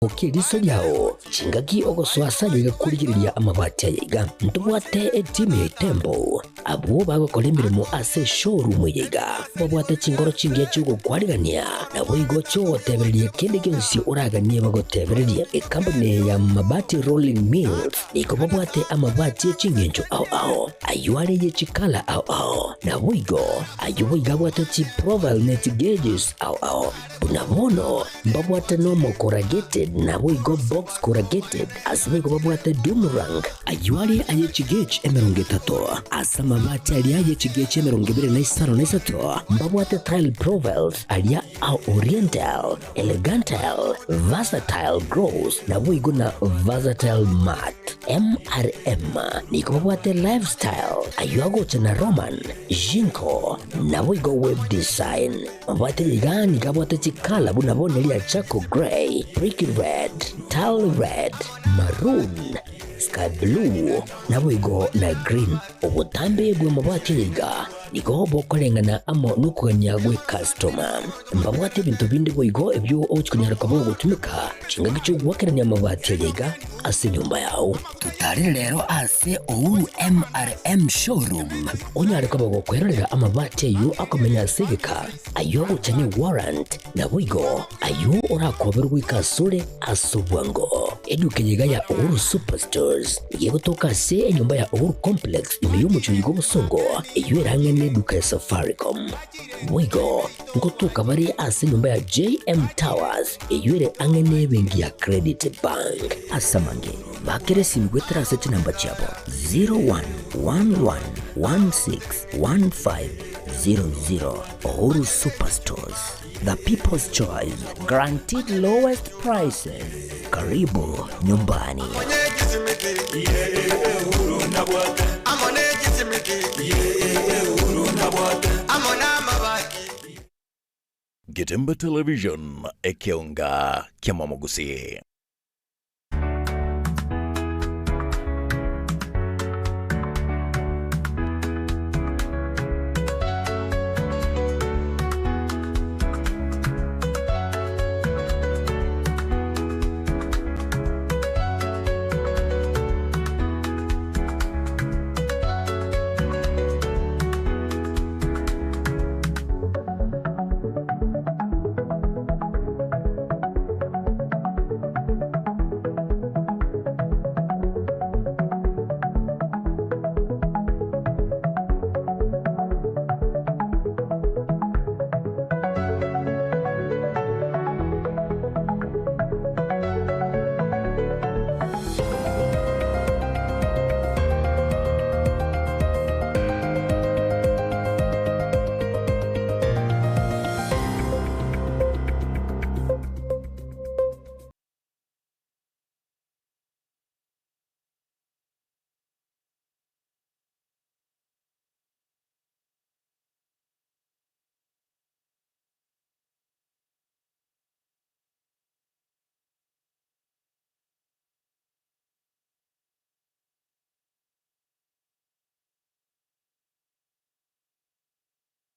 Okia eriso riao chingaki ogosoa ase ayaiga korigereria amabati ayaiga. Ntobwate etimu ya Itembo, abwo bagokora emeremo ase eshowroom eyaiga. Babwate chingoro chingiya chi'ogokwarigania, naboigo chi'ogotebereria kende gionsi oraganie bagotebererie. Ekampuni eye ya Mabati Rolling Mills nigo babwate amabati e chingencho ao ao, ayio are ye chikala ao ao, naboigo ayio boigo abwate chiprofile ne chigauges ao ao. Buna bono mbabwate nomo corrugated naboigo box corrugated, ase boigo babwate doom rank, ayio are aye chigauge 30, ase amabati aria aye chigauge 25, mbabwate tile profiles aria a oriental, elegantile, versatile gloss naboigo na versatile matte. MRM nigo babwate lifestyle, ayio agocha na Roman, Jinko, naboigo web design. Mabwate iga nigo abwate chikala buna bono ria charcoal grey, brick red, tile red, maroon, sky blue, naboigo na green. Obotambe bw'amabati aya iga nigo bokoreng'ana amo nokogania gw'ecustoma. Mbabwate ebinto binde boigo ebio ogochi konyara koba ogotumeka chingaki chi'ogoakerania amabati aya iga ase enyomba yao. Totarere rero ase Uhuru MRM Showroom onyare koba gokwerorera amabati ayio akomenya ase egeka, ayio agocha ne warrant, naboigo ayio orakoberwe goika asore ase obwango. Eduka eye iga ya Uhuru Superstores nigo egotoka ase enyomba ya Uhuru Complex ime y'omochie oyo bw'obosongo eyio ere ang'e neduka ya Safaricom. Boigo ngotoka bare ase enyomba ya JM Towers eyio ere ang'e nebenki ya Credit Bank. Ase amange, bakera esimi goetera ase chinamba chiabo 0111161500. Uhuru Superstores, the people's choice, guaranteed lowest prices. Karibu nyumbani. Getembe Television, ekeonga ki'amamogusii.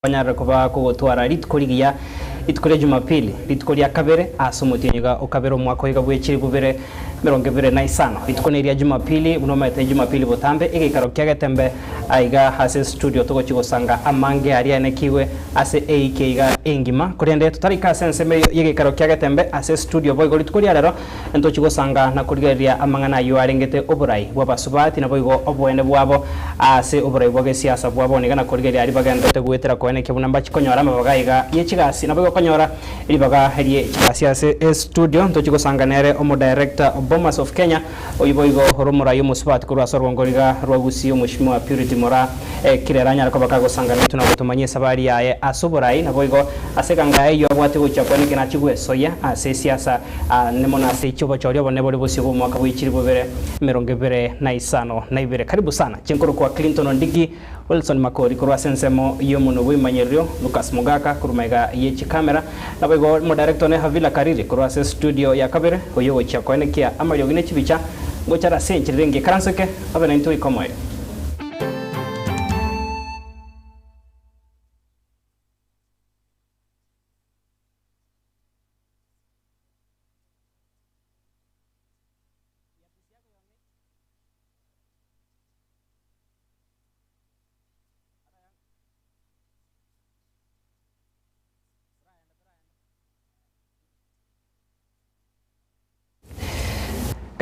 Banyarire koba kogotwara rituko rigiya, rituko ria Jumapili, rituko ria kabere ase omotienyi iga o kabere omwaka oiga bwe chilifu bibere emerongo ebere na isano. Rituko neria Jumapili, buna omanyete Jumapili botambe egeikaro kia Getembe aiga ase studio togochia gosanga amange aria aenekigwe ase eiki iga engima. Korende totaraika ase ensemo eyio y'egeikaro kia Getembe ase studio boigo rituko ria rero Ntochi gosanga na korigereria amang'ana ayio arengete oborai bw'abasubati, naboigo oboene bwabo ase oborai bwa gesiasa bwabo, niga na korigereria aria bagenderete goetera koenekia buna mbachi konyora amabaga aiga ye chigasi, naboigo konyora ribaga rie chigasi ase estudio. Ntochi gosanga nere omodirector o Bomas of Kenya, oyio boigo ore omorai omosubati korwa ase orwongo riga rwa Gusii, Omweshimiwa Purity Moraa Kirera anyare koba kagosanga naintwe na gotomanyia esabari yaye ase oborai, naboigo ase eganga eyio abwate gochia koenekia nachie gwesoyia ase esiasa. Aa nimono ase chi'obochori obonene bore bosio bw'omwaka bwe chilifu bibere 52. Karibu sana chinkorokwa Clinton Ondigi, Wilson Makori korwa ase ensemo y'omonwe bw'ebimanyererio, Lucas Mogaka korwa magega ye chikamera, naboigo omodirector one Havila Kariri korwa ase studio ya kabere, oyio ogochia koenekia amariogi ne chibicha ngochare ase enchera ere engiya. Ikaransoke obe naintwe goika omoerio.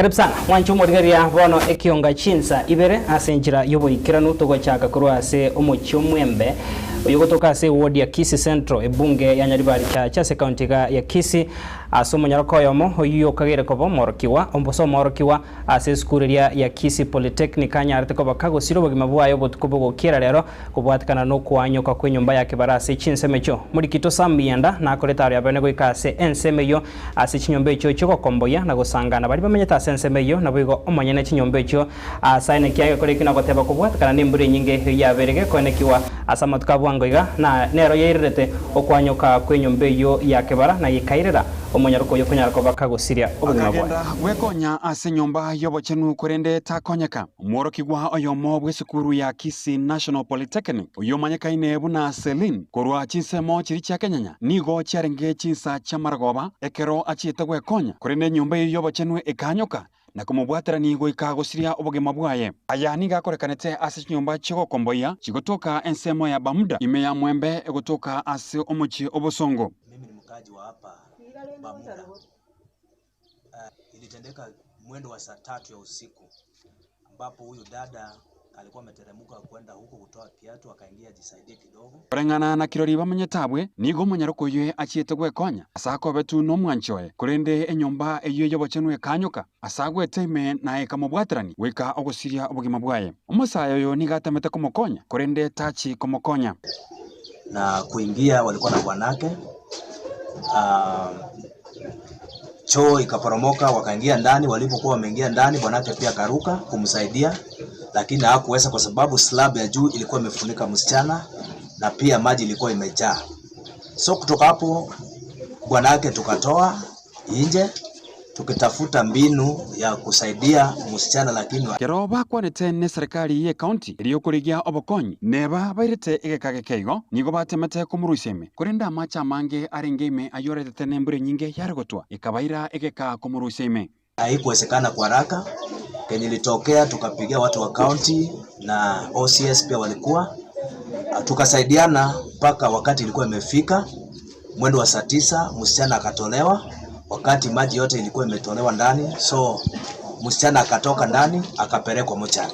Karibu sana mwanche omorigereria bono ekionga chinsa ibere ase enchera y'oboikeranu togochaka korwa ase omochie omwembe oyo ogotoka ase eward ya Kisii Central ebunge ya Nyaribari Chache ase ekaunti iga ya Kisii ase omonyaroko oyomo oyio okageire koba omworokigwa gose omoorokigwa ase esukuru eria ya Kisii Polytechnic anyarete koba kagosira obogima bwaye obotuko bogokiera rero Kobwatekana nokoanyoka kw'enyomba ya kebara ase chinsemo echio, Morikito Sam Miyanda nakorete aria abene goika ase ensemo eyio ase chinyomba echio chi'ogokomboyia na gosangana baria bamenyete ase ensemo eyio, naboigo omonyene chinyomba echio ase aye naki agekora eki na goteba kobwatekana nembura enyinge eyio yabeire gekoenekigwa ase amatuko a bwango iga, na nero yairerete okoanyoka kw'enyomba eyio ya kebara na gekairera omonyaroka oyio konyara koba kagosiria obogima bwaye. Akagenda gwekonya ase enyomba y'obochenu korende takonyeka. Omworokigwa oyomo bw'esukuru ya Kisii National Polytechnic, oyio omanyekaine buna Celine, korwa chinsemo chiria chia Kenyanya, nigo chiarenge chinsa chi'amaragoba ekero achiete gwekonya, korende enyomba eyio y'obochenu ekaanyoka na komobwaterania goika gosiria obogima bwaye. Aya nigo akorekanete ase chinyomba chi'ogokomboyia chigotoka ensemo ya Bamuda, ime ya Mwembe egotoka ase omochie o Bosongo. Mimi ni mkaaji wa hapa Bamuda. Ilitendeka mwendo wa saa tatu ya usiku ambapo huyu dada alikuwa ameteremka kwenda huko kutoa kiatu akaingia ajisaidie kidogo. Koreng'ana na kirori bamenyete abwe, nigo omonyaroko oyio achiete gwekonya ase akobetwe nomwanchi oye, korende enyomba eyio y'obochenu ekanyoka ase agwete ime na ekamobwaterania goika ogosiria obogima bwaye. Omosae oyo nigo atemete komokonya, korende tachi komokonya. Na kuingia walikuwa na bwanake choo ikaporomoka, wakaingia ndani. Walipokuwa wameingia ndani, bwanake pia akaruka kumsaidia, lakini hakuweza kwa sababu slab ya juu ilikuwa imefunika msichana na pia maji ilikuwa imejaa. So kutoka hapo bwanake tukatoa nje tukitafuta mbinu ya kusaidia msichana lakini Ekero bakwanete neserikari y'ecounty eria okorigia obokonyi, neba bairete egeka geke igo, nigo batemete komorusia ime, korende amache amange arenge ime ayoretete nembura enyinge yare gotwa, ekabaira egeka komorusia ime. Haikuwezekana kwa haraka. Kenye ilitokea tukapigia watu wa county na OCS pia walikuwa, tukasaidiana mpaka wakati ilikuwa imefika mwendo wa saa 9, msichana akatolewa wakati maji yote ilikuwa imetolewa ndani, so msichana akatoka ndani akapelekwa mochari.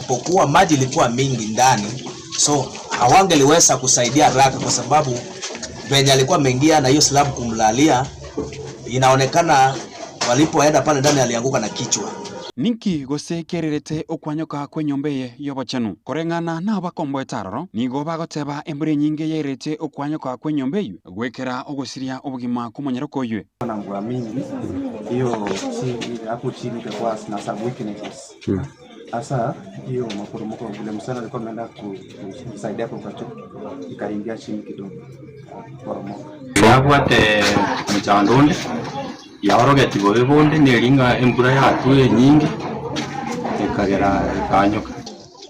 Pokuwa maji ilikuwa mingi ndani, so hawangeliweza kusaidia haraka kwa sababu venye alikuwa ameingia na hiyo slab kumlalia, inaonekana walipoenda pale ndani alianguka na kichwa. Ninki gose kererete okwanyoka kw'enyomba eye y'obochenu? Koreng'ana nabakomboete aroro, nigo bagoteba embura enyinge yairete okwanyoka kw'enyomba eyio goikera ogosiria obogima kw'omonyaroka oywe. Na mvua mingi hiyo hapo chini ikakuwa na some weaknesses. Sasa hiyo maporomoko vile msichana alikuwa ameenda kusaidia kwa choo ikaingia chini kidogo poromoka. Yabwate mochando onde, yaorogeti bobe bonde, neri ng'a embura yatwa enyinge, ekagera ekanyoka.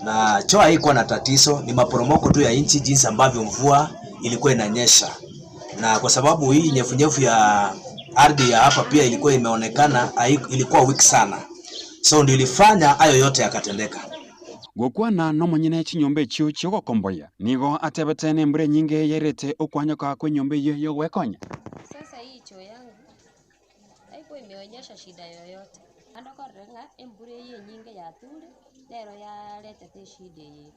Na choo haikuwa na tatizo, ni maporomoko tu ya nchi jinsi ambavyo mvua ilikuwa inanyesha, na kwa sababu hii nyefunyefu ya ardhi ya hapa pia ilikuwa imeonekana ilikuwa weak sana, so ndio ilifanya hayo yote yakatendeka. Gokwana nomonyene chinyomba echio chiogokomboyia, nigo atebete nembura enyinge yairete okwanyoka kw'enyomba eyio y'ogwekonya. Sasa hii choo yangu haikuwa imeonyesha shida yoyote ando korora ng'a embura eye enyinge yature nero yaretete eshida eye.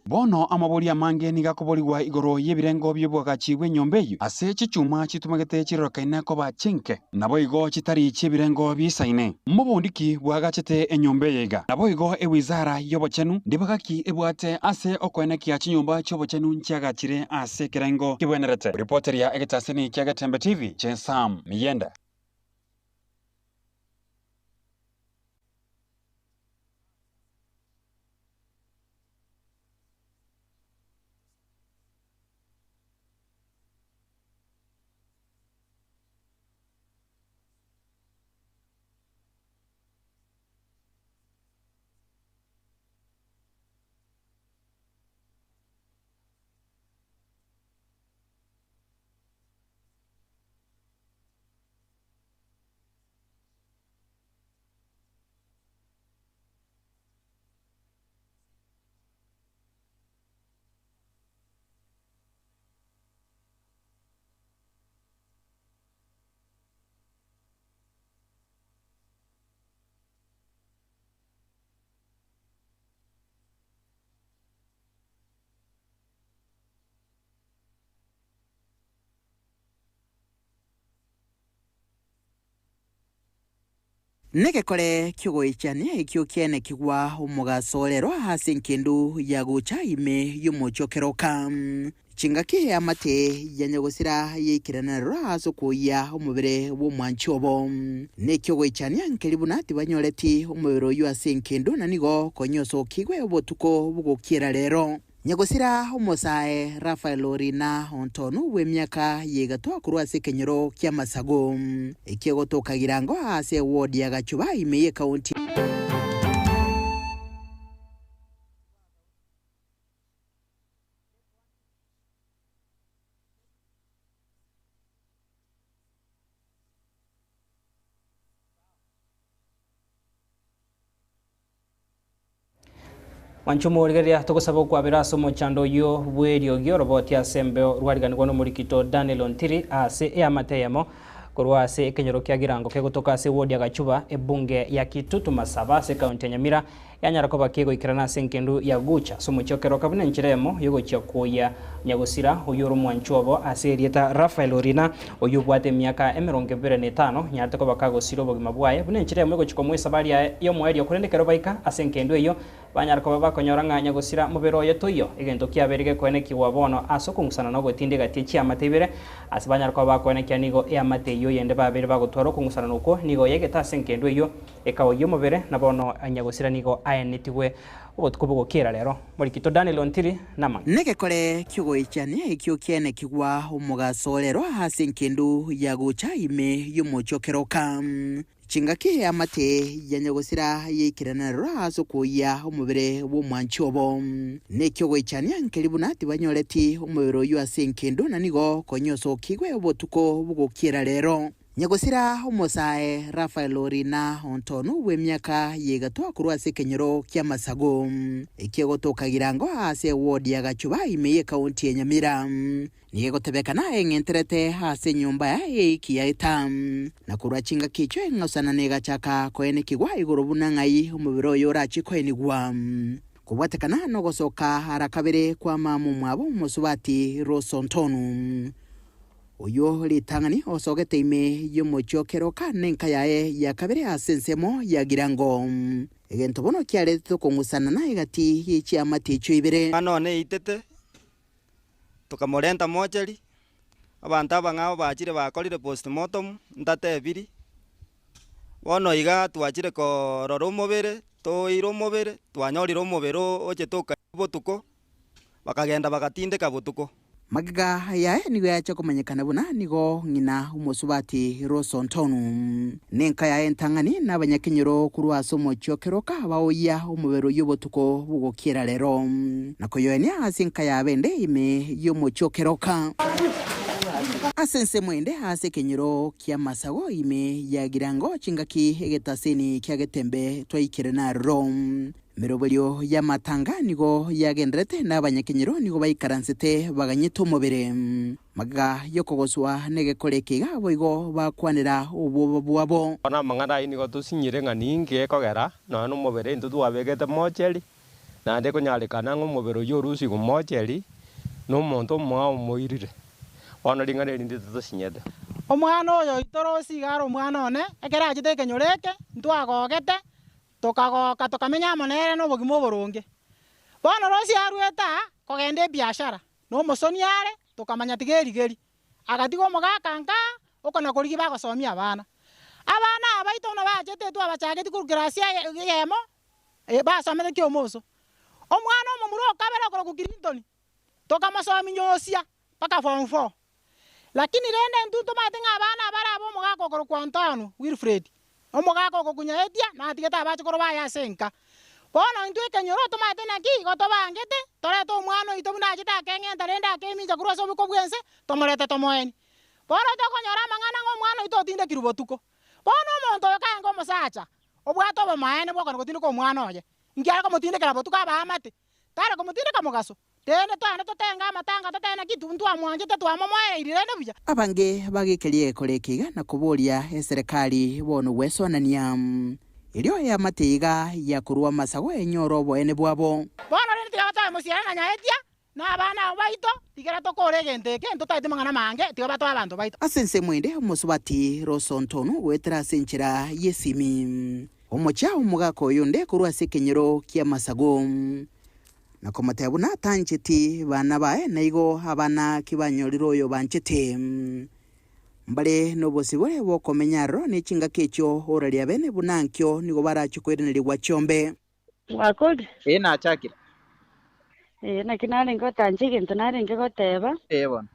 Bono amabori amange nigo akoborigwa igoro y'ebirengo bi'obwagachi bw'enyomba eyio ase chichuma chitumegete chirorokaine koba chinke naboigo chitari chi'ebirengo biisaine. Mobondiki bwagachete enyomba eye iga naboigo ewizara y'obochenu ndibagaki ebwate ase okoenekia chinyomba chi'obochenu nchiagachire ase ekerengo kebwenerete. Ripoteria egetaseni kia Getembe TV, Chensam Miyenda. Negekore ki'ogoichania ekio kiaenekigwa omogaso orero ase engendu ya gocha ime y'omochie o Keroka. Chingaki eamate ya nyagosira yaikeranera ase okoyia omobere bw'omwanchi obo. Neki'ogoichania nkeri buna tibanyoreti omobere oyio ase engendu na nigo konya osokigwe obotuko bogokiera rero. Nyagosira omosae Rafael Orina Ontonu bw'emiaka y'egatwa korwa ase ekenyoro ki'Amasago eki'egotoka Girango ase eward ya Gachuba ime y'ekaunti. Mwanche omorigereria, togosaba okwabera ase omochando oyio bw'eriogi oroboti ase embeo rwariganigwa nomorikito Daniel Ontiri ase eamate eyemo korwa ase ekenyoro kia Girango kegotoka ase ewodi ya Gachuba ebunge ya Kitutu Masaba ase ekaunti ya Nyamira yanyara koba kegoikerana ase engendu ya Gucha ase omochie o Keroka buna enchera eyemo yogochia kwoyia nyagosira oyio ore omwanchwa obo ase erieta Raphael Orina oyio obwate emiaka 25 nyarete koba kagosira obogima bwaye buna enchera eyemo egochia komoa esabari yaye y'omoerio korende ekero baika ase engendu eyio banyara koba bakonyora ng'a nyagosira mobere oye toiyo egento kiabeire gekoenekigwa bono ase okong'usana na ogotinda egati ye chiamate ibere ase banyara koba bakoenekia nigo eamate eyio yende babeire bagotwara okong'usanana okwo nigo yaigete ase engendu eyio Ekaoyia omobere, na bono nyagosira nigo aenetigwe obotuko bogokiera rero. Morikito Daniel Ontiri namang'ana. Negekore ki'ogoichania ekio kiaenekigwa omogaso orero ase engendu ya gocha ime y'omochie o Keroka. Chingaki eamate ya nyagosira yaikerana rero ase okoyia omobere bw'omwanchi obo. Neki'ogoichania nkeri buna tibanyoreti omobere oyio ase engendu na nigo konya osokigwe obotuko bogokiera rero. Nyagosira omosae Rafael Orina Ontonu bw'emiaka y'egatwa korwa ase ekenyoro ki'Amasago eki'egotoka Girango ase eward ya Gachuba ime y'ekaunti ya Nyamira. Nigo egotebekana eng'enterete ase enyomba yaye eiki yaeta. Na korwa chingaki echio eng'osana negachaka koenekigwa igoro buna ng'ai omobere oye orachie koenigwa. Kobwatekana nogosoka ara kabere kwa mama omwabo omosubati Rose Ontonu. Oyio ritang'ani osogete ime y'omochie o Keroka nenka yaye ya kabere ase ensemo ya Girango. Egento bono kiaretete okong'usanana egati ye chiamate echio ibere. Omwana one eitete, tokamorenta mocheri, abanto abang'ao bachire bakorire postmortem, ntatebiri. Bono iga twachire korora omobere, toire omobere, twanyorire omobere ochete okaigwa botuko, bakagenda bagatindeka botuko. Magega yaye nigo yacha komanyekana buna nigo ng'ina omosubati Rose Ontonu. Nenka yaye entang'ani na abanyakenyoro korwa ase omochie o Keroka baoyia omobere oyio obotuko bogokiera rero, na koyoenia ase enka ya bende ime y'omochie o Keroka. Ase ensemo ende ase ekenyoro ki'amasago ime ya Girango chingaki egetaseni kia Getembe twaikire naroro. Emeroberio y'amatanga nigo yagendererete, na abanyakenyoro nigo baikaransete baganyete omobere. Magega y'okogoswa negekora eke iga boigo bakwanera obwoba bwabo. Bono amang'ana ayio nigo tosinyire ng'a ninki gekogera nonya nomobere intwe twabegete mocheri, naende ekonyarekana ng'a omobere oyio orusigwe mocheri, na omonto omoao omoirire. Bono ring'ana eri ndito tosinyete. Omwana oyo oito Rosi iga are omwana one, ekero achete ekenyoro eke, ntwagogete, Tokagoka tokamenya amo nere nobogima oboronge. Bono Rosi aruete aa kogenda ebiashara, na omosoni are, tokamanya tiga erigeri. Agatiga omogaka nka okona korigia bagosomia abana. Abana aba baito buna bachete twabachageti korwa class eyemo, basomete kiomoso. Omwana omomura okabere okorokwa Clinton, tokamosomia nyosia mpaka form four. Lakini rende intwe ntomanyete ng'a abana abare aba omogaka okorokwa Antonio Wilfred, omogaka ogokunyaetia, natigete abachokoro baye ase enka. Bono intwe ekenyoro tomanyete naki igo tobangete, torete omwana oito buna achete akeng'enta rende akemincha korwa ase oboko bw'ense, tomorete tomoenie. Bono tokonyora amang'ana ng'a omwana oito otindekirwe botuko. Bono omonto oyo kaenge omosacha, obwate obomaene bw'okona gotindeka omwana oye, inki are komotindekera botuko abaamate? Tare komotindeka mogaso. Rende twende totenge amatanga totebe naki ntwamwanchete twamomoereirie rende buya. Abange bagekeria egekora eke iga na koboria eserekari bono gwesonania. Erio eamate iga yakorwa amasago enyore oboene bwabo. Bono rende tiga batoe mosiara na nyaetia. Na abana abo baito, tigera tokore egento eke, ntotagete mang'ana amange, tiga batoe abanto baito. Ase ensemo ende omosubati Rosontonu goetera ase enchera y'esimi, omochia omogaka oyonde korwa ase ekenyoro ki'amasago, na komotebia buna tancheti bana baye, na igo abana kibanyorire oyo banchete. Mbare nobosibore bw'okomenya aroro ne chingaki echio oraria bene buna ankio nigo barache koiranerigwa chiombe. Mwakori? Ee, nachakire. Ee, naki narenge gotancha egento narenge goteba. Ee bono.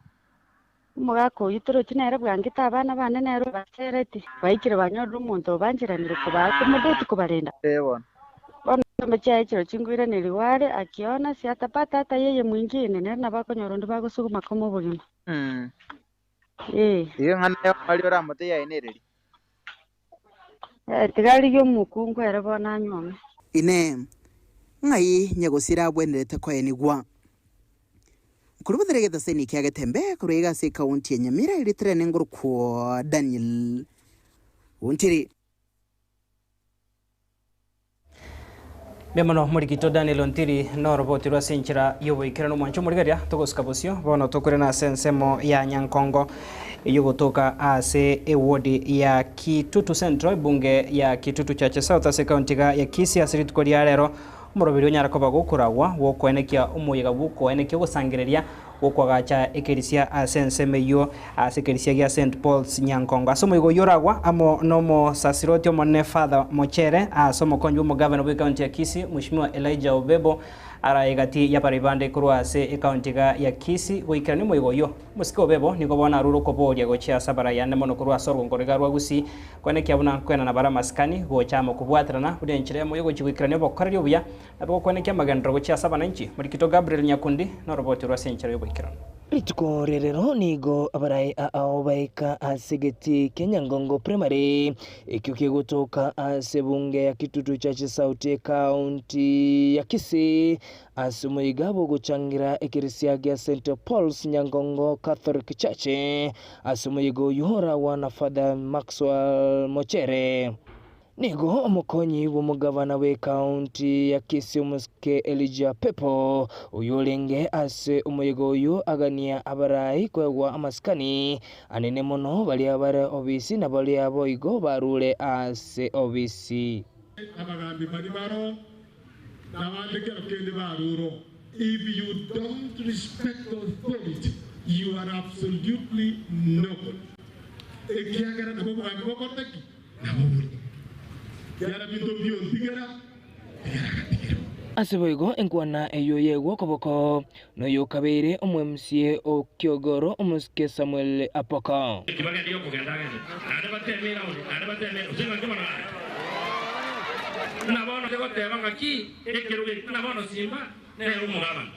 Omogaka oyio torochi nere bwangete abana bane nere obasereti. Baikire banyorire omonto obancheranire kobaa komodeti kobarenda. Ee bono. Bono chiombe chiaye chiro chinkoiranerigwa are, akiona siatapata ata yeye mwingine, nere nabo akonyora onde bagosuguma koma obogima. Ee. Igo eng'ana y'omwari oramote yaye nereri? Eh, tiga arigie omokungu ere bono anyuome. Inee! Ng'ai nyagosira abwenerete koenigwa? Nkorubothera egetaseni kia Getembe korwa iga ase ekaunti ya Nyamira eritere nengorokwo Daniel Ontiri. Mbuya mono morikito Daniel Ontiri noroboti rwa ase enchera y'oboikeranu omwancho omorigereria togosuka bosio bono tokorena ase ensemo ya Nyankongo eyogotoka ase ewodi ya Kitutu Central ebunge ya Kitutu Church South ase ekaunti iga ya Kisii ase rituko ria rero omoroberi onyare koba gokoragwa gwokoenekia omoyega bwokoenekia ogosangereria Gokwagacha ekerisia ase ensemo eyio, ase ekerisia gia St. Paul's Nyankongo. Ase omoigo oyio oragwa amo nomosasiroti omonene Father Mochere, ase omokonyi bw'omogavana bw'ecounty ya Kisii Mweshimiwa Elijah Obebo, araye gati y'abarai bande korwa ase ecounty iga ya Kisii goikerania omoigo oyio. Omosike Obebo nigo bono arure okoboria gochia ase abarai ande mono korwa ase orogongo rw'iga rwa Gusii koenekia buna nkoenana bare amasikani gocha amo kobwaterana buna enchera eyemo y'ogochia goikerania obokoreri obuya Nabo gokwaneka amagenderero gochia ase abananchi, Morikito Gabriel Nyakundi noroboti rwa ase enchera y'oboikeranu. Rituko rirero nigo abarai ao baika ase egetii kia Nyangongo Primary, ekio kegotoka ase ebunge ya Kitutu Church South ekaunti ya Kisii, ase omoyega bw'ogochangira ekerisia gia St Paul's Nyangongo Catholic Church. Ase omoyega oyio oragwa na Father Maxwell Mochere. Nigo omokonyi bw'omogavana bw'ekaunti ya Kisii omosike Elijah Pepo, oyio orenge ase omoyega oyio agania abarai koegwa amasikani anene mono baria bare obisi na baria boigo barure ase obisi. Abagambi baria baro nabande kero kende barure oo. If you don't respect authority, you are absolutely nobody. Ekiagera nabo obogambi bokorete ki? Nabo bore. Kiara binto mbiontigera, tigera agatigera. Ase boigo enkwana eyio yegwa okoboko noyokabeire omo-MCA o Kiogoro omosike Samuel Apoko. Eki bagenderere okogenda agende, naende bateme eraundi, naende bateme gose ng'aki bono are. Buna bono tigoteba ng'aki ekerogo eki, buna bono Simba nere omogabana,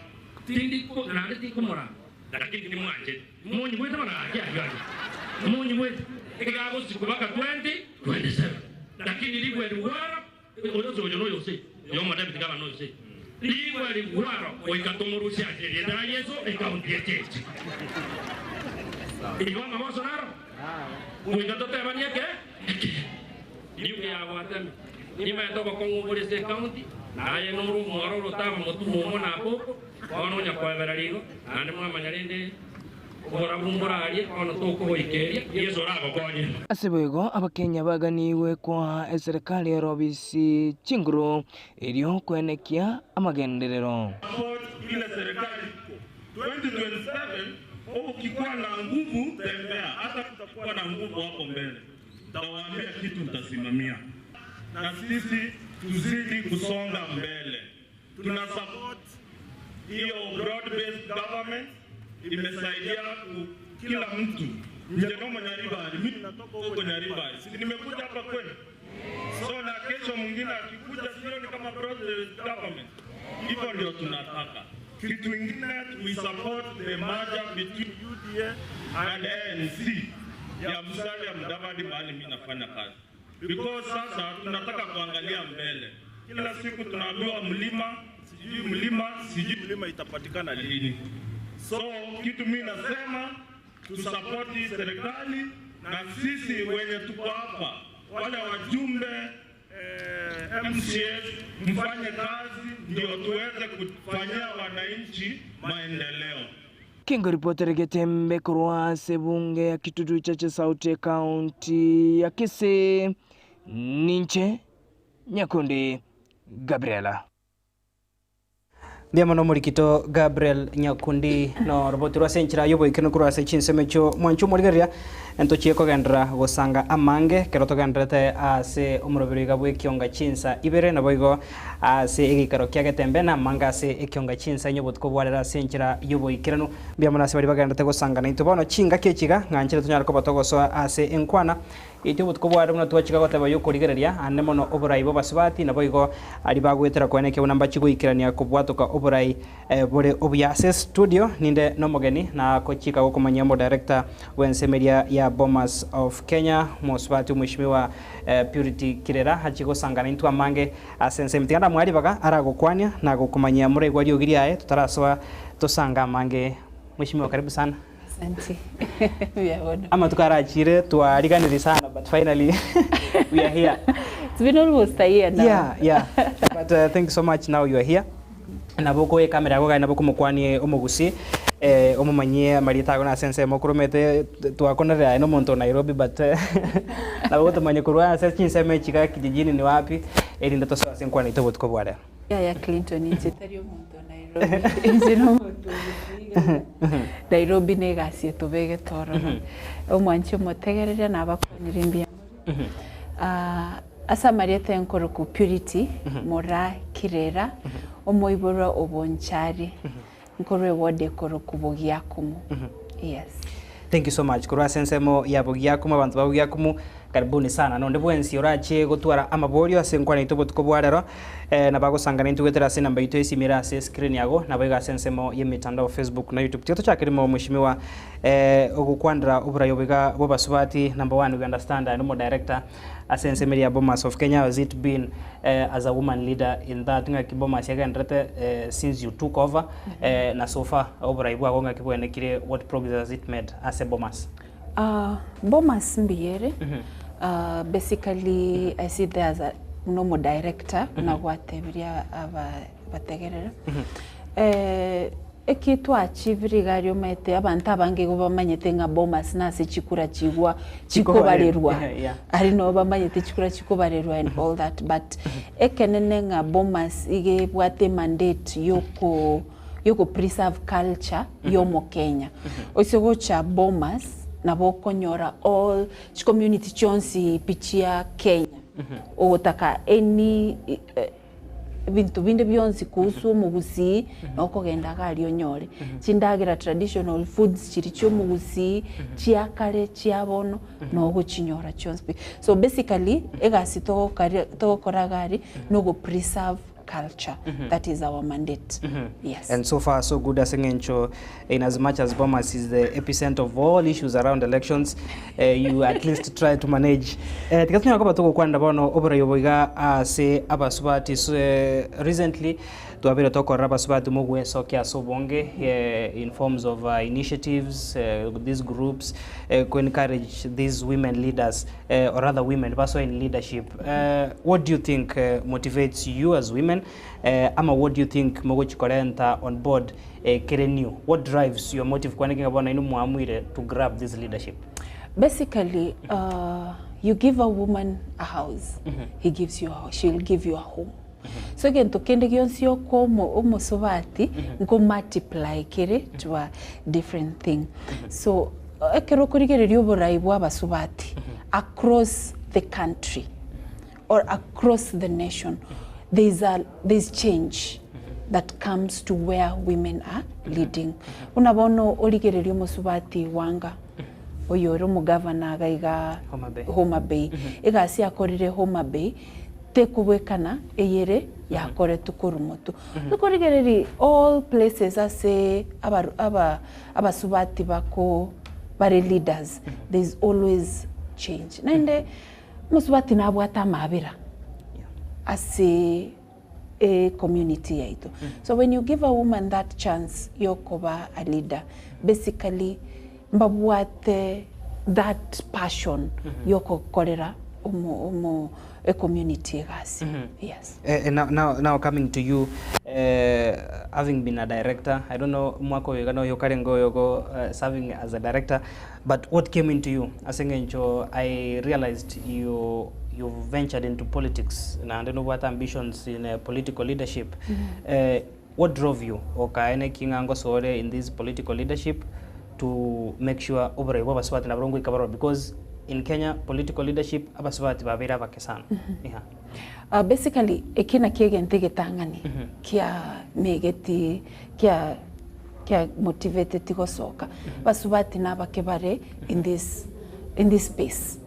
tindi naende tinkomorama, lakini timwancheti. Monyigwete bono gaki ayio aria, monyigwete, egagosikwa baka 2027, lakini rigwe rigwaro Oyosi oyo noyose, oyo omodebiti gavana noyose. Rigwe rigwaro goika tomorusie ase erieta ria Yeso ekaunti eche echi. Igo amagoso naro goika totebanie eke ekeene. Nigo yabwateme nimaete obokong'u bore ase ekaunti, naye nore omwororo otaba motumo omo na akoko, bono onya koebera rigo, naende mwamanya rende Oborabu mborarie, bono tokogoikeria, Yeso oragokonye. Ase boigo Abakenya baganigwe koa eserekari erobisi chinguru erio koenekia amagenderero. Support ile serikali iko 2027 ukikuwa na nguvu tembea, hata tutakuwa na nguvu hapo mbele, nitawaambia kitu nitasimamia, na sisi tuzidi kusonga mbele. Tuna support hiyo broad based government, imesaidia kila mtu. Njenomo Nyaribari, mimi natoka huko Nyaribari, si nimekuja hapa kwenu? So na kesho mwingine akikuja, sio ni kama broad based government. Hivyo ndio tunataka. Kitu ingine, we support the merger between UDA and ANC ya Musalia Mudavadi mahali mimi nafanya kazi, because sasa tunataka kuangalia mbele. Kila siku tunaambiwa mlima sijui mlima sijui mlima itapatikana lini. So kitu mimi nasema tusapoti serikali na sisi wenye tuko hapa wale wajumbe MCAs Mfanye kazi ndio tuweze kufanyia wananchi maendeleo. Kengoripotere Getembe korwa ase ebunge ya Kitutu Chache South Ekaunti ya Kisii, ninche Nyakundi Gabriela. Mbuya mono omorikito Gabriel Nyakundi no roboti rwase enchera y'oboikeranu korwa ase chinsemo echio mwanche omorigereria ntochie kogenderera gosanga amange ekero togendererete ase omorobero iga bw'ekionga chinsa ibere naboigo ase egeikaro kia Getembe na amange ase ekionga chinsa inye obotuko bwarera ase enchera y'oboikeranu. Mbuya mono ase baria bagendererete gosanga naintwe bono chingaki echi iga ng'anchire tonyare koba togosoa ase enkwana Intwe obotuko bware buna twachika goteba y'okorigereria, aande mono oborai bw'abasubati, naboigo aria bagoetera koenekia buna mbachie goikerania kobwatoka oborai bore obuya. Ase studio ninde nomogeni nagochika gokomanyia omodirector bw'ensemeria ya Bomas of Kenya, omosubati omweshimiwa Purity Kirera achie gosangana intwe amange ase ensemo. Tiga ndamoe ribaga aragokwania na gokomanyia moraigwa riogi riaye totarasoa tosange amange. Mweshimiwa karibu sana. Asante. Mbuya mono. Amatuko arachire twariganirie sana but finally we are here. It's been almost a year now. Yeah, yeah. But uh, thank you so much now you are here. Nabo okoe ekamera yago gari nabo okomokwanie omogusi eh, omomanyie amarieta ago nase ensemo okoromete twakonerire aye nomonto o Nairobi but nabo ogotomanyia korwa ase chinsemo echi iga kijijini ni wapi erinde tosoe ase enkwana yaito obotuko bwa rero. Yaya Clinton inche tari omonto o Nairobi, inche nomonto o Gusii iga. Nairobi na egasi etobegete ororo. Omwanchi omotegereria nabakwanire mbuya more. Ah, ase amarieta enkorokwa Purity Moraa Kirera, omoiborwa o Bonchari, nkorwa eward ekorokwa Bogiakumu. Yes. Thank you so much korwa ase ensemo ya Bogiakumu abanto ba Bogiakumu karibuni sana nonde bwensi orache gotwara amaborio ase enkwana yaito obotuko bwa rero eh, nabo agosangana intwe goetera ase enamba yaito y'esimi ere ase escreen yago nabo iga ase ensemo y'emitandao Facebook na YouTube tiga tochake rimo mweshimiwa eh, ogokwanera oborai obo iga bwa abasubati number one we understand aye nomo director Ase ensemo eria ya Bomas of Kenya, how has it been as a woman leader in that ng'aki Bomas yagenderete since you took over na so far oborai bwago ng'aki bwenekire what progress has it made ase Bomas? Bomas mbuya ere, basically I see there as a buna omo director buna gwatebirie aba bategerere. Eki twachivire iga aria omanyete abanto abange igo bamanyete ng'a Bomas nase chikura chigwa chikobarerwa aria nabo bamanyete chikura chikobarerwa and all that but ekenene ng'a Bomas iga ebwate emandate yoko yoko preserve culture ya omokenya. Ase gocha Bomas nabo okonyora all chicommunity chionsi pi chia Kenya ogotaka any Ebinto binde bionsi kuhusu omogusii nokogenda iga aria onyore. Chindagera traditional foods chiria chia omogusii, chia kare, chia bono, nogochinyora chionsi pi. So basically, egasi togokari togokora iga aria, nogo preserve culture, that is our mandate, yes. And so far so good ase eng'encho in as much as Bomas is the epicenter of all issues around elections, eh, you at least try to manage. Eh, tiga tonyara koba togokwanera bono oborai obo iga ase abasubati so, eh, recently twabeire tokorora abasubati mogwesokia ase obonge eh, in forms of uh, initiatives eh, these groups eh, ko encourage these women leaders eh, or rather women basoe in leadership eh, what do you think eh, motivates you as women eh, ama what do you think mogochikorenta on board Ekere new, what drives your motive kwane ki ng'a bono inwe mwamuire to grab this leadership? Basically, uh, you give a woman a house, he gives you a, she'll give you a home. So egento kende gionsi okoa omo- omosubati nko multiply kere to a different thing. So ekero okorigereria oborai bwa abasubati across the country or across the nation there is a there is change that comes to where women are leading. Buna bono origererie omosubati Wanga oyo ore omogavana iga iga Homa Bay. Homa Bay. Egasi akorire Homa Bay tekobwekana eyere yakoretwe korwa motwe. Tokorigereria all places ase aba aba abasubati bako bare leaders there is always change. Naende Omosubati nabwate amabera ase ecommunity yaito. So when you give a woman that chance yokoba a leader, basically mbabwate that passion yogokorera omo omo ecommunity egasi. Yes. Eh, now, now, now coming to you, eh, having been a director, I don't know mwaka oyo iga noyo karenge oyo go serving as a director, but what came into you ase eng'encho I realized you you've ventured into politics naende nobwate ambitions in political leadership. Eh, what drove you okaene ki ng'a ngosore in this political leadership to make sure oborai bwa abasubati nabwo ngoika baroro because in Kenya political leadership abasubati babeire abake sana. Yeah. Basically eki nakio egento egetang'ani kia megeti kia kia motiveteti gosoka, basubati nabake bare in this in this space.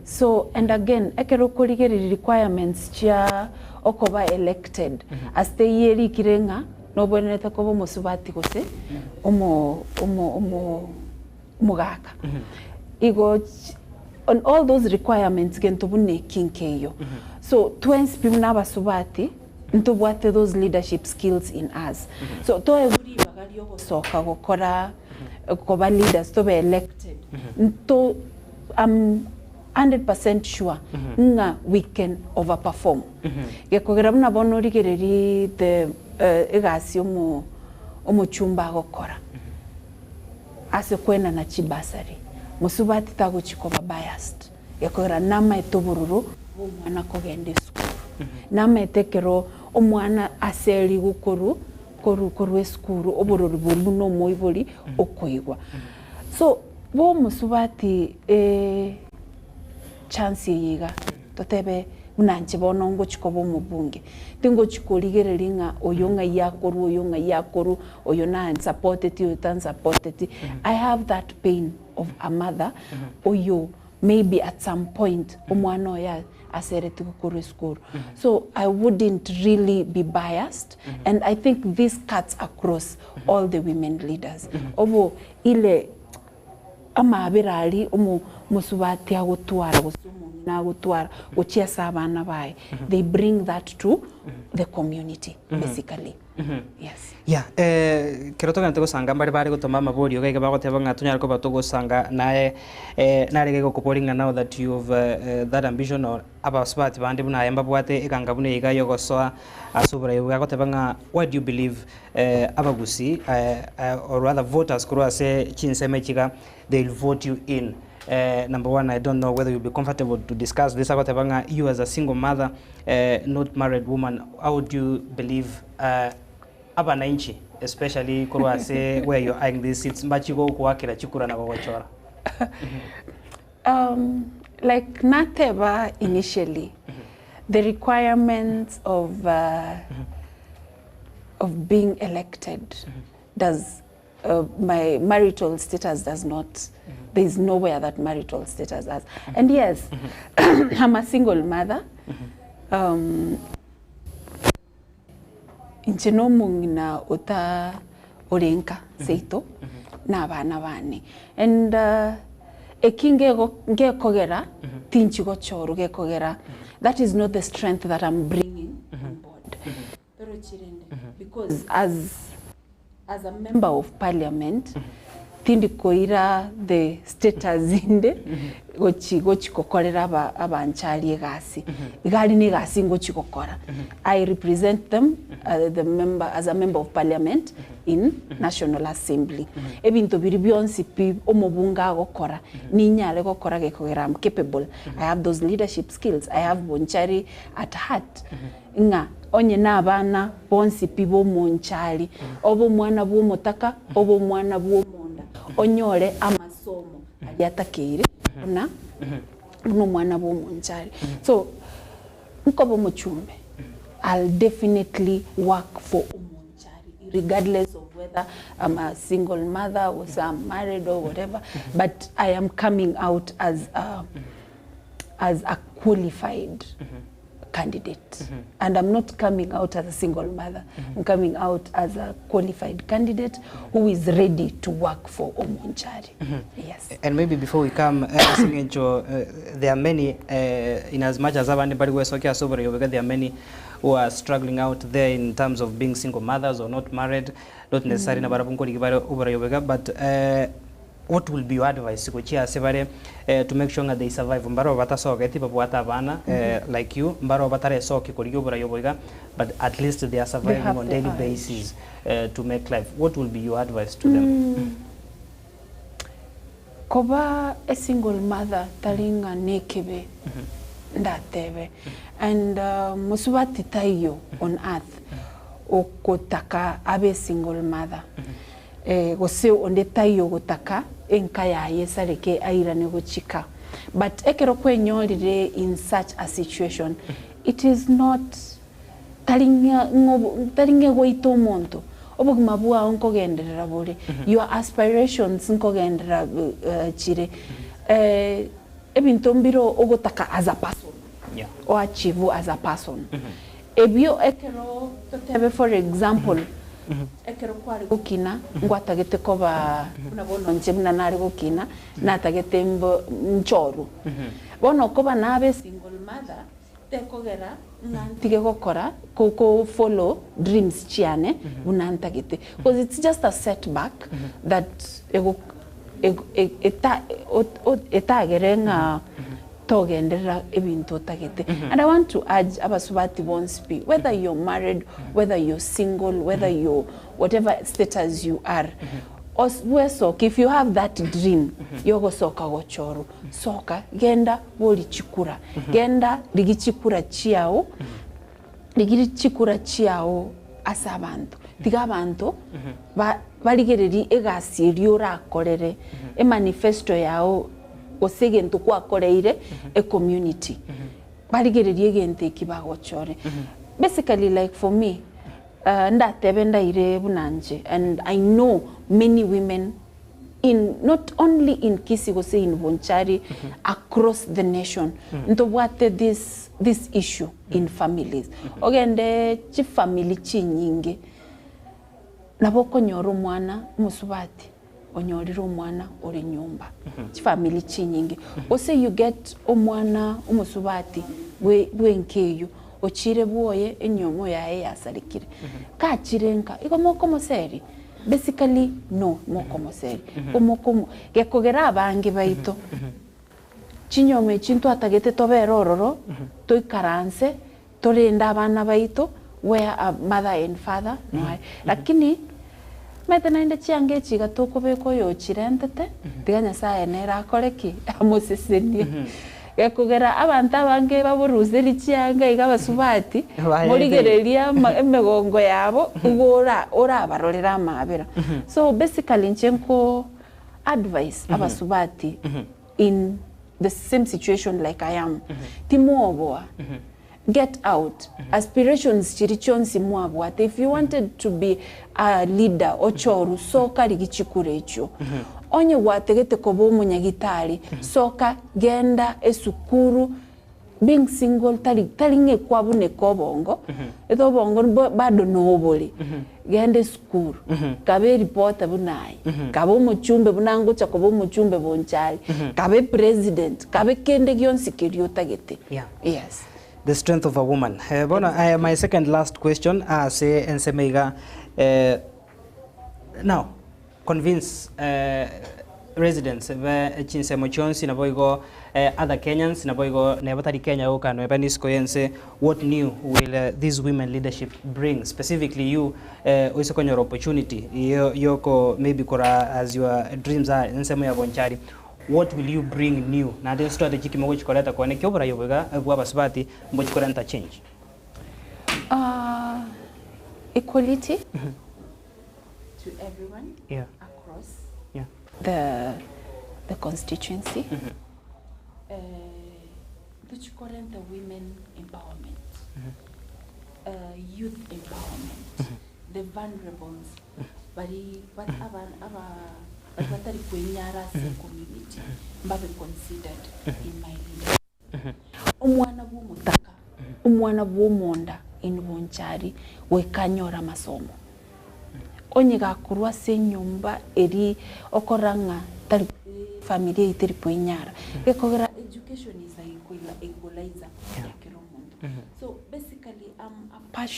So and again ekero okorigereria requirements chia okoba elected ase teiyo erikire ng'a nobwenerete koba omosubati gose omo omo omo omogaka. Igo on all those requirements gento buna eki nkeiyo. So twensi pi buna abasubati ntobwate those leadership skills in us. So toegwe ribaga riogosoka gokora koba leaders tobe elected nto am 100% sure ng'a we can over perform. Gekogera buna bono origererie the egasi omo omochumba agokora ase koenana chibasari, mosubati tagochi koba biased gekogera namaete obororo bwa omwana kogenda esukuru, namaete ekero omwana aserigwe korwa korwa korwa esukuru oborori boria buna omoibori okoigwa. So bo omosubati chance eye iga totebe buna inche bono ngochi koba omobunge, tingochi korigereria ng'a oyo ng'ai akorwa oyo ng'ai akorwa, oyo nansapoteti oyo tansapoteti, I have that pain of a mother oyo maybe at some point omwana oye aseretigwe korwa esukuru. So I wouldn't really be biased and I think this cuts across all the women leaders. Obo ile amaabera aria omo omosubati agotwara gose omong'ina agotwara gochia ase abana baye, they bring that to the community basically. Yes. Yeah, eh, kero togenderete gosanga mbare bare gotoma amaborio iga iga bagoteba ng'a tonyare koba togosanga naye eh, nare iga igokoboria ng'a now that you've eh, that ambition or abasubati bande buna aye mbabwate eganga buna iga yogosoa ase oborai obo agoteba ng'a why do you believe eh, abagusii eh, eh, or rather voters korwa ase chinsemo echi iga they will vote you in eh, number one I don't know whether you'll be comfortable to discuss this agoteba ng'a you as a single mother eh, not married woman how do you believe eh, abananchi especially korwa ase where you're eyeing these seats mbachi gogoakera chikura na gogochora Um, like nateba initially, the requirements of, uh, of being elected does uh, my marital status does not there is nowhere that marital status has and yes i'm a single mother um, inche na omong'ina ota ore nka seito na abana bane and uh, eki ngego ngekogera tinchi gochorwa gekogera that is not the strength that I'm bringing on board Torochi rende because as as a member of parliament tindi koira the status inde gochi gochi gokorera aba abanchari egasi iga aria na egasi ngochi gokora I represent them uh, the member as a member of parliament in national assembly ebinto biria bionsi pi omobunge agokora ninyare gokora gekogera I'm capable I have those leadership skills I have bonchari at heart Ng'a onye nabana bonsi pi b'omonchari, obe omwana bw'omotaka, obe omwana bw'omonda, onyore amasomo aria atakeire buna buna omwana bw'omonchari. So, nkoba omochumbe, I'll definitely work for omonchari regardless of whether I'm a single mother gose I'm married or whatever, but I am coming out as a as a qualified candidate and I'm not coming out as a single mother I'm coming out as a qualified candidate who is ready to work for Omonchari yes And maybe before we come ase eng'encho there are many in as much as abande mbari gwesokia ase oboraiyo boiga there are many who are struggling out there in terms of being single mothers or not married not necessarily nabarabwo nkorigi bare oboraiyo boiga but. What will be your advice gochia ase bare to make sure ng'a they survive? Mbaro batasogeti babwate abana like you, mbaro bataresoki korigia oborai obo iga but at least they are They surviving have on the daily urge. basis to make life. What will be your advice to them? Koba a single mother tari ng'a nekebe ndatebe and mosubati taiyo on earth okotaka abe a single mother gose onde taiyo ogotaka enka yaye esareke airane gochika but ekero kwenyorire in such a situation it is not Tari ng'a ng'obo tari ng'a egoita omonto, obogima bwao nkogenderera bore, your aspirations nkogenderera chire, ebinto mbire ogotaka as a person, o achieve as a person. Ebio ekero totebe for example, ekero kware gokina ngwatagete koba buna bono inche buna nare gokina, natagete mbo nchorwe. Bono okoba nabe single mother, Tekogera ng'a ntige gokora ko ko follow dreams chiane buna ntagete cause it's just a setback that ego ego eta etagere ng'a togenderera ebinto otagete. And I want to urge abasubati bonsi pi whether you're married, whether you're single, whether you're whatever status you are, bwesoke if you have that dream yogosoka gochorwa. Soka, genda borie chikura, genda rigia chikura chiao, rigia chikura chiao ase abanto. Tiga abanto ba barigererie egasi eria orakorere, emanifesto yao gose egento gwakoreire ecommunity. Barigererie egento eki bagochore. Basically like for me, ndatebe ndaire buna inche and I know many women in not only in Kisii gose in Bonchari across the nation ntobwate this this issue in families ogende chifamily chinyinge nabo okonyora omwana omosubati onyorire omwana ore nyomba chifamily chinyinge gose you get omwana omosubati bwe bwenka eywo ochire bwoye enyomo yaye yasarekire kachire nka igo mokomoseria. Basically no mokomoseri omokomo gekogera abange baito chinyoma echi ntwatagete tobere ororo toikaranse torende abana baito where a mother and father noare lakini omanyete naende chianga echi iga tokobeka oyo ochirentete tiga Nyasaye nere akore ki? Amosesenie. Gekogera abanto abange baboruserie chianga iga abasubati, morigererie emegongo yabo igo orabarorere amaabera. So basically inche nko advise abasubati in the same situation like I am, timwoboa, get out, aspirations chiria chionsi mwabwate, if you wanted to be a leader ochorwe soka rigia chikura echio, onye gwategete koba omonyagitari soka genda esukuru, being single tari tari ng'a ekwabuneka obongo, ete obongo bado nobore, genda esukuru, kabe ereporter buna aye, kabe omochumbe buna ngocha koba omochumbe bonchari, kabe president, kabe kende gionsi keria otagete. Yes. The strength of a woman. Eh, bono eh, my second last question ase ensemo iga eh, now convince eh, residents be chinsemo chionsi naboigo eh, other Kenyans naboigo neba tari Kenya oka neba nisiko yense what new will eh, this women leadership bring specifically you eh, oise konyora opportunity yo yoko maybe kora as your dreams are ensemo ya Bonchari What will you bring new? Naende strategy ki mogochi koreta kwane ki oborai obo iga bwa abasubati mbochi korenta change? Equality to everyone Yeah. across Yeah. the the constituency. Ntochi korenta women empowerment, youth empowerment, the vulnerables Baria aba baria batari kwenyara ase ecommunity mbabe considered in my leadership. Omwana bwa omotaka, omwana bwa omonda in Bonchari goika anyore amasomo. Onye gakorwa ase enyomba eria okorora ng'a tari efamiri eyio teri kwenyara, gekogera education is a equalizer ya kera omonto. So basically am a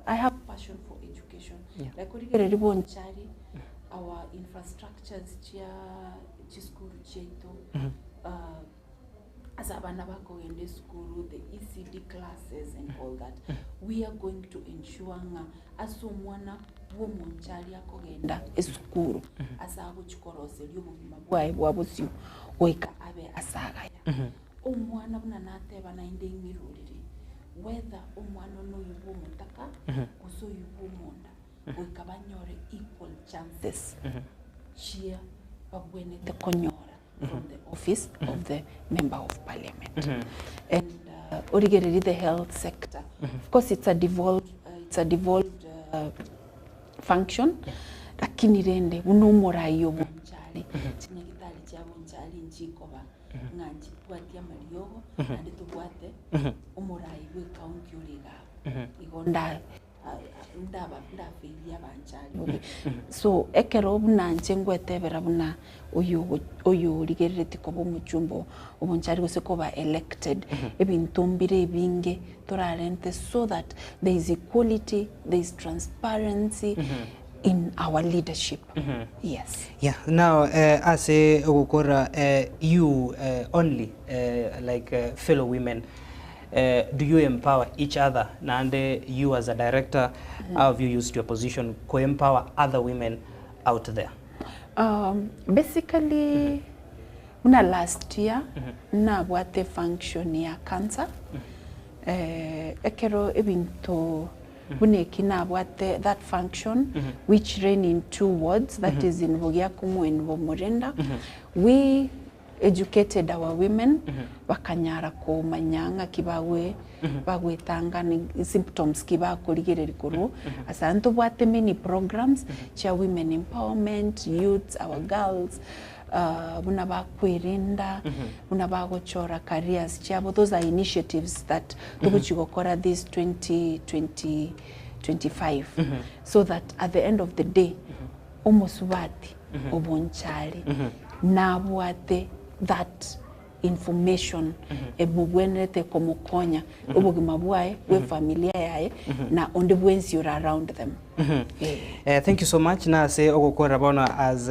I have passion for education. Like origereria bonchari our infrastructures chia chisukuru chiaito ase abana bakogenda esukuru, the ECD classes and all that, we are going to ensure ng'a ase omwana bwa omonche aria akogenda esukuru, ase agochia koroseria obogima bwaye bwa bosio goika abe ase agaya. Omwana buna nateba naende ing'irorere, whether omwana one oyio bwa omotaka gose oyio bwa omonda, goika banyore equal chances chia babwenerete konyora from the office of the member of parliament. And origererie the health sector, of course it's a devolved, it's a devolved function, lakini rende buna omorai o Bonchari, chinyagitari chia Bonchari nchikoba ng'a nchibwatie amariogo naende tobwate omorai bwe ecounty ore iga abwo. Igo nda ndaba ndafeirie abanchari bobe. So ekero buna inche ngwetebera buna oyo oyo origereretie koba omochumba obonchari gose koba elected, ebinto mbire ebinge torarente so that there is equality, there is transparency in our leadership, yes. Yeah, now ase ogokora you only like fellow women do you empower each other naende you as a director how have you used your position ko empower other women out there? Basically buna last year nabwate efunction ya cancer ekero ebinto buna eki nabwate that function which ran in two wards that is in Bogiakumu and Bomorinda we educated our women bakanyara komanya ng'aki bagwe bagwetanga ne symptoms ki bakorigereria korwa ase aya ntobwate many programs chia women empowerment, youths, our girls buna bakwerenda, buna bagochora careers chiabo, those are initiatives that togochi gokora this 2020 25 so that at the end of the day omosubati obonchari nabwate that information emobwenerete komokonya obogima bwaye bwe efamilia yaye na onde bwensi ore around them. Eh, thank you so much nase ogokorera bono as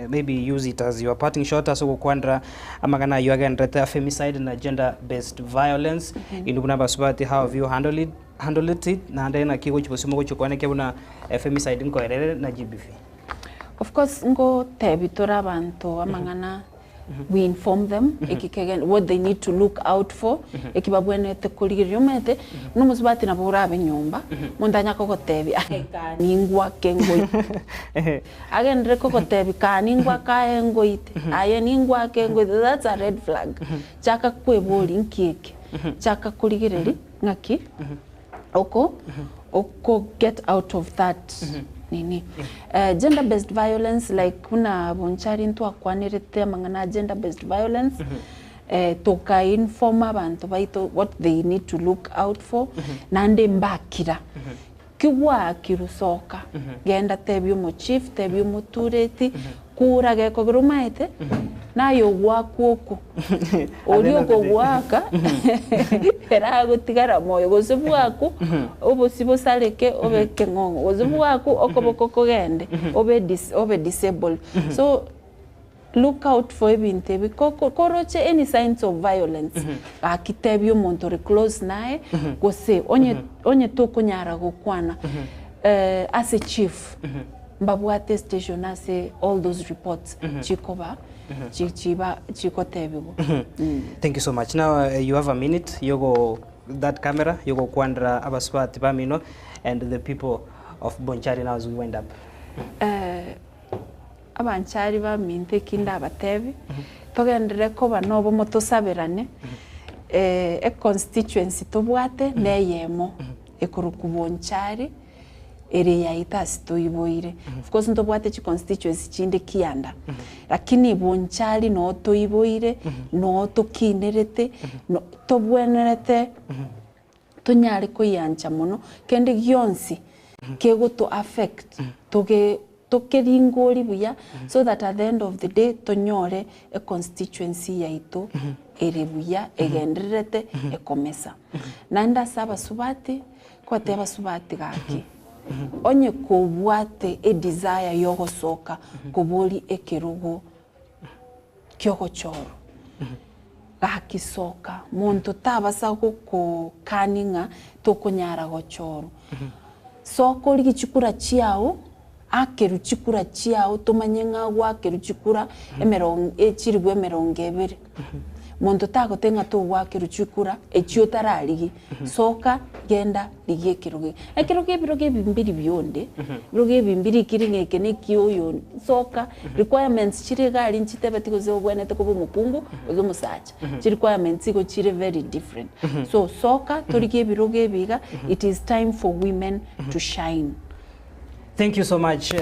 maybe use it as your parting shot ase ogokwanera amang'ana ayio agenderete a femicide na gender based violence. Inwe buna abasubati how have you handled it, handled it naende naki gochia bosio mogochia koenekia buna femicide nkoerere na GBV? Of course ngotebi tore abanto amang'ana we inform them eki kegen what they need to look out for eki babwenerete korigereria omanyete buna omosubati nabo orabe nyomba omonto anya kogotebia aye kaa ningwake ngoite agenderere kogotebia kaa ningwake aye ngoite aye ningwake ngoite that's a red flag chaka kweboria nki eke chaka korigereria ng'aki oko oko get out of that nini. Gender based violence like buna Bonchari ntwakwanerete amang'ana a gender based violence toka inform abanto baito what they need to look out for naende mbakira. Ki gwaakirwe soka genda tebia omochief tebia omotureti kura gekogera omaete naye ogwakwa okwo oria okogoaka ere agotigara moyo gose bwakwo obosie bosareke obe ekeng'ong'o gose bwakwo okoboko kogende obe dis obe disabled so look out for ebinto ebi ko koroche any signs of violence gaki tebia omonto ore close naye gose onye onye tokonyara gokwana ase chief mbabwate estation ase all those reports chikoba chi chiba chikotebiwa. Thank you so much. Now you have a minute yogo that camera yogokwanera abasubati bamino and the people of Bonchari now as we wind up. Abanchari baminto eki ndabatebi, togenderere koba nobomo tosaberane, econstituency tobwate neyemo ekorokwa Bonchari ere yaito ase toiboire. Of course ntobwate chiconstituency chinde kianda, lakini Bonchari noo toiboire, noo tokinerete, no tobwenerete tonyare koiancha mono, kende gionsi kegoto affect toge tokeringori buya so that at the end of the day tonyore econstituency yaito ere buya egendererete ekomesa. Naende ase abasubati, nkobatebia abasubati gaki, onye kobwate edesire yogosoka koboria ekerogo. Kiogochorwa. Gaki soka, monto tabasa gokokani ng'a tokonyara gochorwa. Soka origie chikura chiao, akerwe chikura chiao tomanye ng'a gwakerwe chikura emerongo chiribu emerongo ebere. Monto tagoteba ng'a togwakerwa chikura echio otararigie, soka genda rigia ekerogo eke. Ekerogo ebirogo ebi mbiri bionde, ebirogo ebi mbirikiri ng'a eke neki oyo soka, requirements chire iga aria nchitebeti gose obwenerete koba omokungu gose omosacha, chi requirements igo chire very different. So soka torigie ebirogo ebi iga, it is time for women to shine. Thank you so much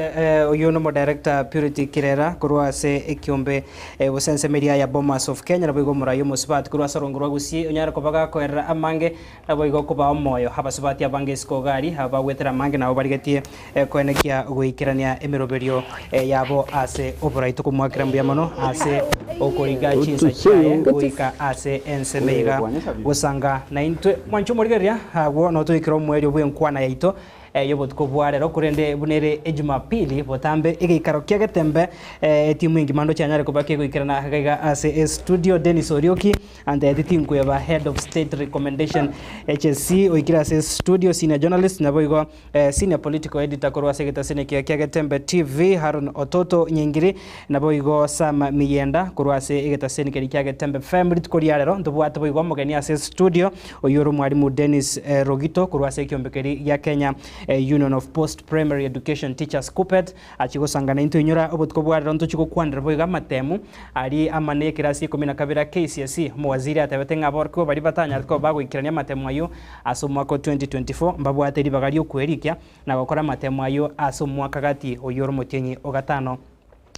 oyio nomo director Purity Kirera korwa ase ekiombe gose ensemo eria ya Bomas of Kenya naboigo omorai omosubati korwa ase orongo rwa Gusii onyare koba gakoerera amange naboigo kobaa omoyo abasubati abange isiko iga aria abagwetera amange nabo barigetie koenekia goikerania emeroberio yabo ase oborai tokomoakera mbuya mono ase okoriga chinsa chiaye goika ase ensemo iga gosanga naintwe mwanche omorigereria agwo notoikera omoerio bwenkwana yaito Y'obotuko bwa rero, korende buna ere Ejumapili, botambe egeikaro kia Getembe, etimu engima ndoche yanyare koba kegoikerana gaiga ase estudio. Dennis Orioki antebetie tinkweba Head of State Recommendation HSC oikire ase estudio, Senior Journalist naboigo Senior Political Editor korwa ase egetaseni ekiya kia Getembe TV, Haron Ototo Nyingiri, naboigo Sam Miyenda korwa ase egetaseni keria kia Getembe FM. Rituko ria rero ntobwate boigo omogeni ase estudio, Oyio ore omwalimu Dennis Rogito korwa ase ekiombe keria gia Kenya Union of Post Primary Education Teachers, KUPPET, achia gosanga naintwe inyora obotuko bwa rero ntochie gokwanera boigo amatemu aria amane y'ekerasi ikomi na kabere a KCSE. Omowaziri atebete ng'a aborokigwa baria batanyarete koba bagoikerania amatemu ayio ase omwaka o 2024 mbabwate ribaga riokwerikia na gokora amatemu ayio ase omwaka gati oyio ore omotienyi o gatano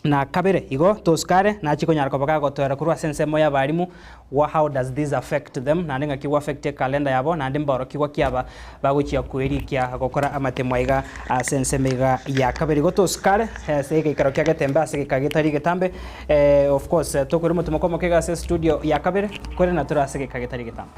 na kabere. Igo tosikare nachie konyara koba gagotoera korwa ase ensemo y'abalimu wa how does this affect them naende ng'aki gwa affect ekalenda yabo naende mbaorokigwa ki aba bagochia kwerikia gokora amatemo aiga ase ensemo iga ya kabere. Igo tosikare ase egeikaro kia getembe ase egeka getari getambe of course tokoira omotimoko omoke iga ase estudio ya kabere korende natore ase egeka getari getambe.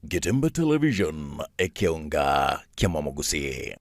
Getembe Television, ekeonga ki'amamogusii.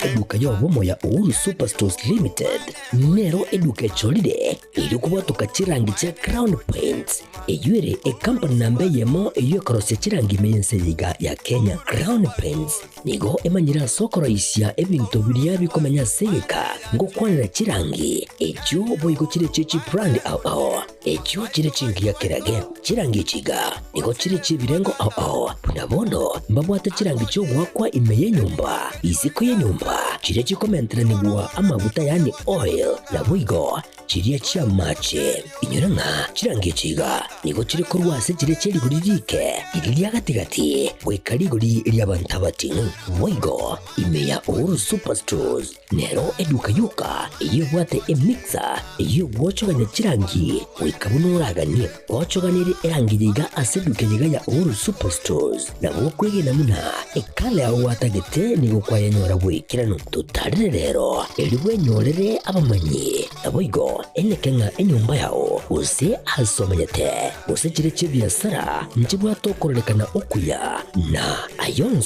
Eduka y'obomo ya Uhuru Superstores Limited nero eduka echorire erio kobwatoka chirangi chia Crown Paints, eyio ere ecompany namba eyemo eyio ekorosia chirangi ime y'ense eye iga ya Kenya. Crown Paints Nigo emanyire ase okoroisia ebinto biria bikomenya ase egeka, ngokwanera chirangi, echio boigo chire chie chibrand ao ao, echio chire chingiya kerage. Chirangi echi iga nigo chire chi'ebirengo ao ao, buna bono mbabwate chirangi chi'ogoakwa ime y'enyomba, isiko y'enyomba, chiria chikomenteranigwa amaguta yaani oil, naboigo Chiria chi'amache. Inyora ng'a chirangi echi iga nigo chire korwa ase chiria chie rigori riike, riria ria gati-gati, goika rigori ri'abanto abating'u. Boigo, ime ya Uhuru Superstores nero eduka yoka eyio ebwate emixer eyio egwochogania chirangi goika buna oraganie. Gwochoganirie erangi eye iga ase eduka eye iga ya Uhuru Superstores, nabo okwegena buna ekala yao gwatagete nigo kwayenyora bw'ekeranu. Totarere rero, erio bwenyorere abamanyi. Naboigo eneke ng'a enyomba yao, gose aase omenyete, gose chire chi'ebiasara, nchibwate okororekana okuya, na ayonsi.